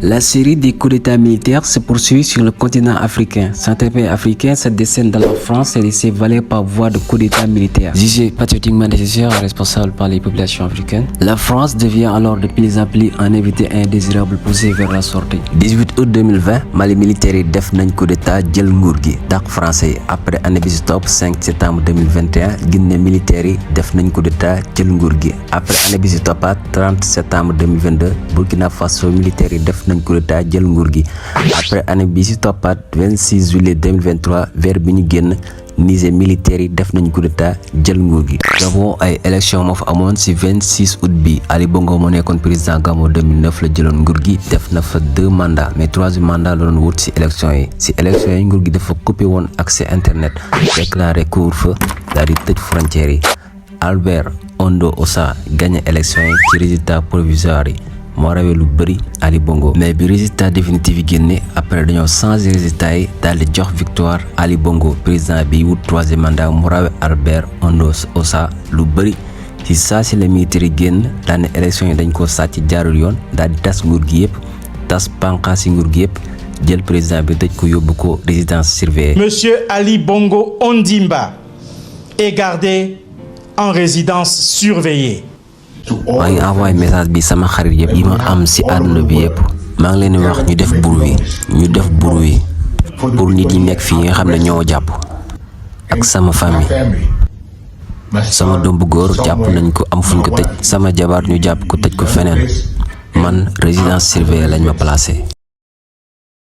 La série des coups d'État militaires se poursuit sur le continent africain. Certains pays africains se décèdent dans la France et laissés valer par voie de coups d'État militaires. Jugés patriotiquement nécessaires et responsables par les populations africaines, la France devient alors de plus en plus un invité indésirable poussé vers la sortie. 18 août 2020, Mali militaire yi def nañ coup d'État jël nguur gi dàq français yi. Après année bi ci topp 5 septembre 2021, Guinée militaire yi def nañ coup d'État jël nguur gi. Après année bi ci toppaat 30 septembre 2022, Burkina Faso militaire yi def nañ coup d'État jël nguur gi. Après année bi ci toppaat 26 juillet 2023, weer bi ñu génn Niger militaire yi def nañ coup d'État jël nguur gi. Gabon ay élection moo fa amoon ci 26 août bi. Ali Bongo moo nekkoon président Gabon 2009 la jëloon nguur gi, def na fa 2 mandats, mais 3e mandat la doon wut ci élection yi. Ci élection yi nguur gi dafa coupé woon accès internet, déclaré couvre-feu, daal di tëj frontières yi. Albert Ondo Ossa gagné élection yi ci résultat provisoire yi. moo rawee lu bëri Ali Bongo, mais bi résultat définitif yi génne après dañoo changé résultat yi daal di jox victoire Ali Bongo, président bi wut 3e mandat mu rawee Albert Ondo Ossa lu bëri. ci saa si la militaire yi génn daal ne élection yi dañ ko sàcc jaarul yoon, daal di tas nguur gi yëpp, tas pànqaas yi nguur gi yëpp, jël président bi tëj ko yóbbu ko résidence surveillée. Monsieur Ali Bongo Ondimba est gardé en résidence surveillée. maa ngi envoyé message bi sama xarit yëpp yi ma am ci àdduna bi yëpp. maa ngi leen di wax ñu def bruit pour nit yi nekk fii nga xam ne ñoo jàpp ak sama famille. sama doom bu góor jàpp nañ ko am fuñ ko tëj, sama jabar ñu jàpp ko tëj ko feneen, man résidence surveillée lañ ma placé.